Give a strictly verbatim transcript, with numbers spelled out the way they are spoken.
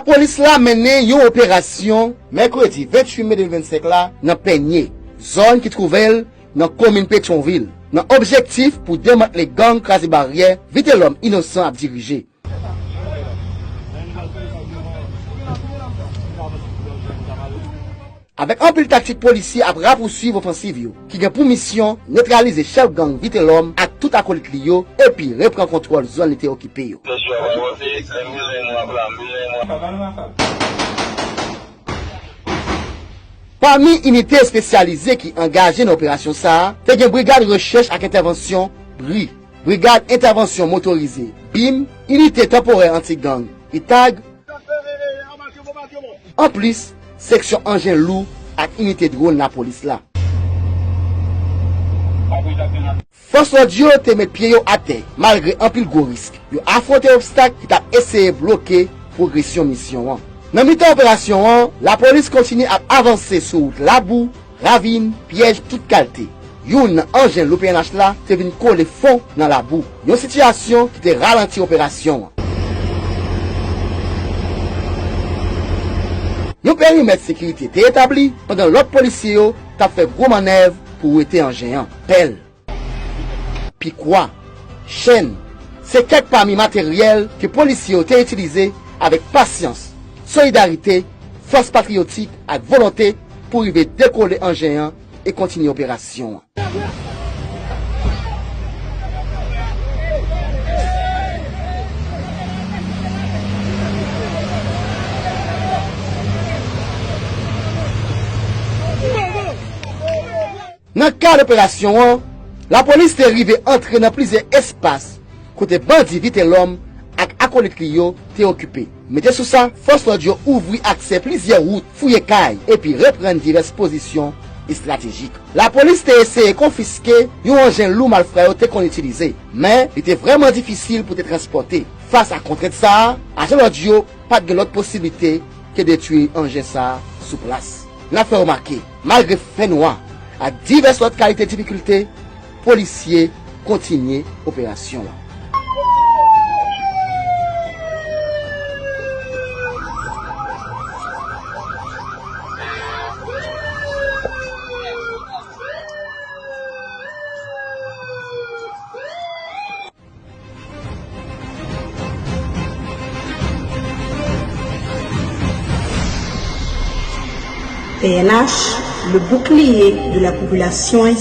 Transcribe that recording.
Polis la mennen yon operasyon mèkredi venntuit me de mil vennsenk la nan Pènye, zòn ki twouve l nan komin Petyonvil, nan objektif pou demantle gang Kraze Baryè Vitelòm Inosan ap dirije. Avèk anpil taktik, polisye ap rapousuiv ofansiv yo, ki gen pou misyon netralize chèf gang Vitelòm ak tout akolit li yo, epi repran kontwòl zòn li te okipe yo. Pami inite espesyalize ki angaje nan operasyon sa a, te gen Brigad Rechèch ak Entèvansyon, bri, Brigad Entèvansyon Motorize, bim, Inite Tanporè Anti-Gang, itag, anplis seksyon anjen lou ak inite dwòn lapolis la. Fòs lòd yo te met pye yo atè, malgre anpil gwo risk. Yo afwonte obstak ki t ap eseye bloke pwogresyon misyon an. Nan mitan operasyon an, lapolis kontinye ap avanse sou wout labou, ravin, pyèj tout kalte. Youn nan anjen lou P N H la te vin kole fon nan labou, yon sitiyasyon ki te ralanti operasyon an. Yon perimèt sekirite te etabli pandan lòt polisye yo t ap fè gwo mannèv pou wete anjen an. Pèl, pikwa, chèn, se kèk pami materyèl ke polisye yo te itilize avèk pasyans, solidarite, fòs patriyotik ak volonte pou rive dekole anjen an e kontinye operasyon an. Nan kad operasyon an, lapolis te rive antre nan plizyè espas kote bandi Vitelòm ak akolit li yo te okipe. Mete sou sa, fòs lòd yo ouvri aksè plizyè wout, fouye kay, epi reprann divès pozisyon estratejik. Lapolis te eseye konfiske yon anjen lou malfra yo te konn itilize, men li te vrèman difisil pou te transpòte. Fas a kontrent sa a, ajan lòd yo pa t gen lòt posiblite ke detwi anjen sa a sou plas. N ap fè remake, malgre fènwa ak divès lòt kalite difikilte, polisye kontinye operasyon an. P N H, le bouclier de la population.